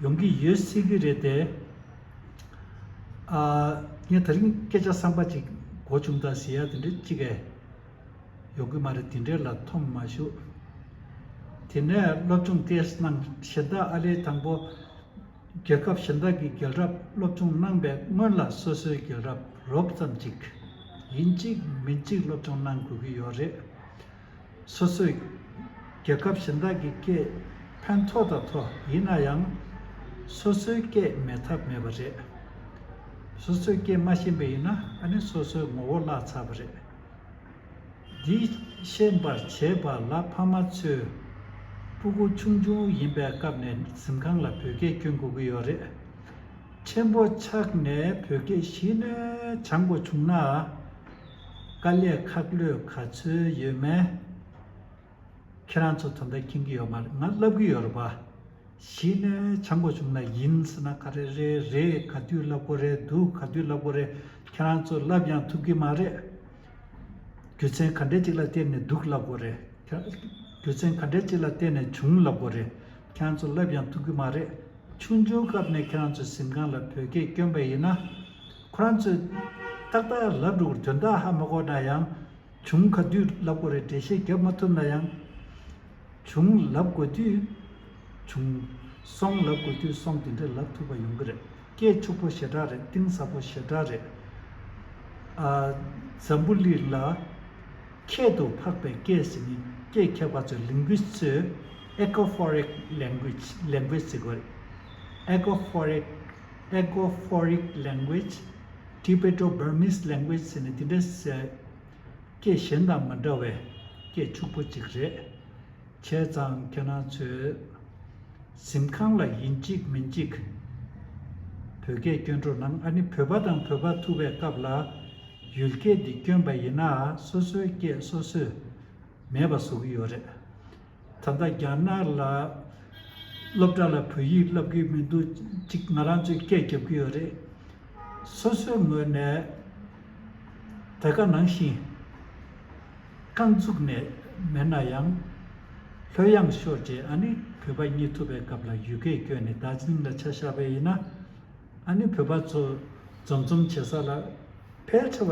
ཡོང་གི་ཡོད་སྲིད་ཀྱི་རེད་དེ། ཨ་ངས་དེ་རིང་སྐད་ཆ་བསམ་པ་ཅིག་གོ་བྱུང་ད་ཟེར་ཡ་དེ་འདྲ་གཅིག་གས་ཡོང་གི་མ་རེད། དེ་འདྲའི་ལ་མཐོང་མ་བྱུང་། དེ་ནས་སློབ་སྦྱོང་ཏོག་ཙམ་གནང་། གཞན་དག་ཨ་ལེ་དང་པོ་རྒྱལ་ཁབ་གཞན་དག་གི་རྒྱལ་རབས་སློབ་སྦྱོང་གནང་པའི་སྔོན་ལ་སོ་སོའི་རྒྱལ་རབས་རོབ་ཙམ་ཅིག་ཡིན་གཅིག་མིན་གཅིག་སློབ་སྦྱོང་གནང་དགོས་ཀྱི་ཡོད་རེད། སོ་སོའི་རྒྱལ་ཁབ་གཞན་དག་གི་སྐད་ཕན་ཐོགས་དང་ཐོགས། ཡིན་ན་ཡང་སོ་སོའི་སྐད་མེད་ཐབས་མེད་པ་རེད། སོ་སོའི་སྐད་མ་ཤེས་པ་ཡིན་ན་ཨ་ནི་སོ་སོའི་ངོ་བོ་བརླག་ཚར་བ་རེད། འདི་ཤེས་པར་བྱེད་པ་ལ་ཕ་མ་ཚོས་སྤུ་གུ་ཆུང་ཆུང་ཡིན་པའི་སྐབས་ནས་གཟིམ་ཁང་ལ་བོད་སྐད་སྐྱོན་དགོས་ཀྱི་ཡོད་རེད། ཆེན་པོ་ཆགས་ནས་བོད་སྐད་གཞི་ནས་སྦྱང་དགོས་བྱུང་ན། དཀའ་ལས་ཁག་ལོས་ག་ཚོད་ཡོད་མེད་ཁྱེད་རང་ཚོ་ད་ལྟ་མཁྱེན་གྱི་ཡོད་མ་རེད། ང་བསླབ་ཀྱི་ཡོད་རེད་པ། གཞི་ནས་སྦྱང་དགོས་བྱུང་ན་ཡིན་ཟེར་ན་ག་རེ་རེད། རེད་ག་དུས་བསླབ་དགོས་རེད། འདུག་ག་དུས་བསླབ་དགོས་རེད། ཁྱེད་རང་ཚོ་བསླབ་ཡང་ཐུབ་ཀྱི་མ་རེད། རྒྱུ་མཚན་ག་འདྲས་ཅིག་ལ་བརྟེན་ནས་འདུག་བསླབ་དགོས་རེད། རྒྱུ་མཚན་ག་འདྲས་ཅིག་ལ་བརྟེན་ནས་བྱུང་བསླབ་དགོས་རེད། ཁྱེད་རང་ཚོ་བསླབ་ཡང་ཐུབ་ཀྱི་མ་རེད། ཆུང་ཆུང་སྐབས་ནས་ཁྱེད་རང་ཚོ་གཟིམ་ཁང་ལ་བོད་སྐད་སྐྱོན་པ་ཡིན་ན། ཁོ་རང་ཚོས་ཏག་ཏག་ལབ་འགྲོ་གི་རེད། དོན་དག་ཧ་མ་གོ་ན་ཡང་། བྱུང་ག་དུས་ལབ་དགོས་རེད། འགྲེལ་བཤད་རྒྱབ་མ་ཐུབ་ན་ཡང་། བྱུང་ལབ་དགོས་དུས་བྱུང་། སོང་ལབ་དགོས་དུས་སོང་། དེ་འདྲ་ལབ་ཐུབ་པ་ཡོང་གི་རེད། སྐད་ཕྱུག་པོ་ཞེ་དྲག་རེད། གཏིང་ཟབ་པོ་ཞེ་དྲག་རེད། ཨ། འཛམ་བུ་གླིང་ལ་ཁྱད་དུ་འཕགས་པའི་སྐད་ཟེར་ནི། སྐད་མཁས་པ་ཚོས། ལིང་གུ་སིཊ་ཚོས་ཨེ་ཀོ་ཕོ་རིག་ལེང་གུ་ཨེཇ། ལེང་གུ་ཨེཇ་ཟེར་གི་རེད། ཨེ་ཀོ་ཕོ་རིག་ཨེ་ཀོ་ཕོ་རིག་ལེང་གུ་ཨེཇ། ཊི་བེ་ཊོ་བར་མིས་ལེང་གུ་ཨེཇ་ཟེར་ནི་དེ་འདྲ་ཟེར། སྐད་གཞན་དང་མ་འདྲ་བའི་སྐད་ཕྱུག་པོ་གཅིག་རེད། བྱས་ཙང་ཁྱེད་རང་ཚོས་གཟིམ་ཁང་ལ་ཡིན་གཅིག་མིན་གཅིག་བོད་སྐད་སྐྱོན་རོགས་གནང་། ཨ་ནི་བོད་པ་དང་བོད་པ་ཐུག་པའི་སྐབས་ལ་ཡུལ་སྐད་འདི་སྐྱོན་པ་ཡིན་ན་སོ་སོའི་སྐད་སོ་སོས་མེད་པ་བཟོ་གི་ཡོད་རེད། ད་ལྟ་རྒྱ་ནག་ལ་སློབ་གྲྭ་ལ་བོད་ཡིག་བསླབ་ཀྱི་མི་འདུག་ཅིག་ང་རང་ཚོས་སྐད་རྒྱབ་ཀྱི་ཡོད་རེད། སོ་སོའི་ངོས་ནས་དེ་ག་ནང་བཞིན་རྐང་བཙུགས་ནས་མེད་ན་ཡང་། ལྷོད་ཡངས་ཤོར་རྗེས་ཨ་ནི་བོད་པ་གཉིད་ཐུབ་པའི་སྐབས་ལ་ཡུལ་སྐད་སྐྱོན་ནས། རྡོ་རྗེ་གླིང་ལ་ཆ་བཞག་པ་ཡིན་ན། ཨ་ནི་བོད་པ་ཚོ་འཛོམས་འཛོམས་བྱེད་ས་ལ་ཕལ་ཆེ་བ་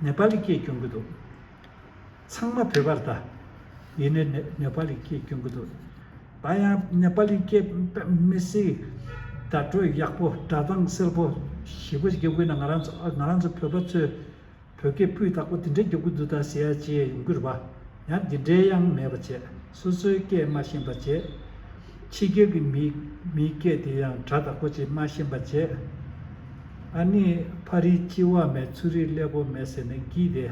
ནེ་པ་ལི་སྐད་སྐྱོན་གྱི་འདུག་ཚང་མ་བོད་པ་རེད་ད། ཡིན་ནའི་ནེ་ནེ་པ་ལི་སྐད་སྐྱོན་གྱི་འདུག་ད་ཡང་ནེ་པ་ལི་སྐད་དཔེ་མི་སྲིད་བརྡ་སྤྲོད་ཡག་པོ། སྒྲ་གདངས་གསལ་པོ་ཞེ་པོ་རྒྱབ་དགོས་ན། ང་རང་ཚོ་ང་རང་ཚོ་བོད་པ་ཚོས་བོད་སྐད་སྤུས་དག་པོ་འདི་འདྲ་རྒྱབ་ཀྱི་འདུག་ད་ཟེར་ཡ་ཅིག་ཡོང་གི་རེད་པ། ཡང་འདི་འདྲའི་ཡང་མེད་པ་བྱས། སོ་སོའི་སྐད་མ་ཤེས་པ་བྱས། ཕྱི་རྒྱལ་གྱི་མི་མིའི་སྐད་དེ་ཡང་སྒྲ་དག་པོ་ཅིག་མ་ཤེས་པ་བྱས། ཨ་ནི་ཕ་རིའི་སྐྱེ་བ་མེད་ཚུ་རིའི་སླེ་པོ་མེད་ཟེར་ནས་གིས་དེ།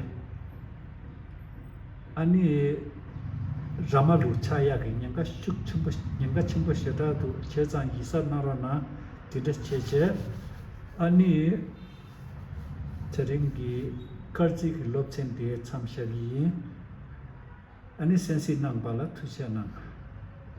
ཨ་ནི་ར་མ་ལུག་ཆགས་ཡག་གི་ཉེན་ཁ་ཤུགས་ཆེན་པོ་ཉེན་ཁ་ཆེན་པོ་ཞེ་དྲག་འདུག་བྱས་ཙང་ཡིད་གཟབ་གནང་རོགས་གནང་། དེ་འདྲ་བྱས་བྱས། ཨ་ནི་དེ་རིང་གི་སྐར་རྩིས་ཀྱི་སློབ་ཚན་དེ་མཚམས་བཞག་གི་ཡིན། ཨ་ནི་གསན་གཟིགས་གནང་བ་ལ་ཐུགས་རྗེ་གནང་།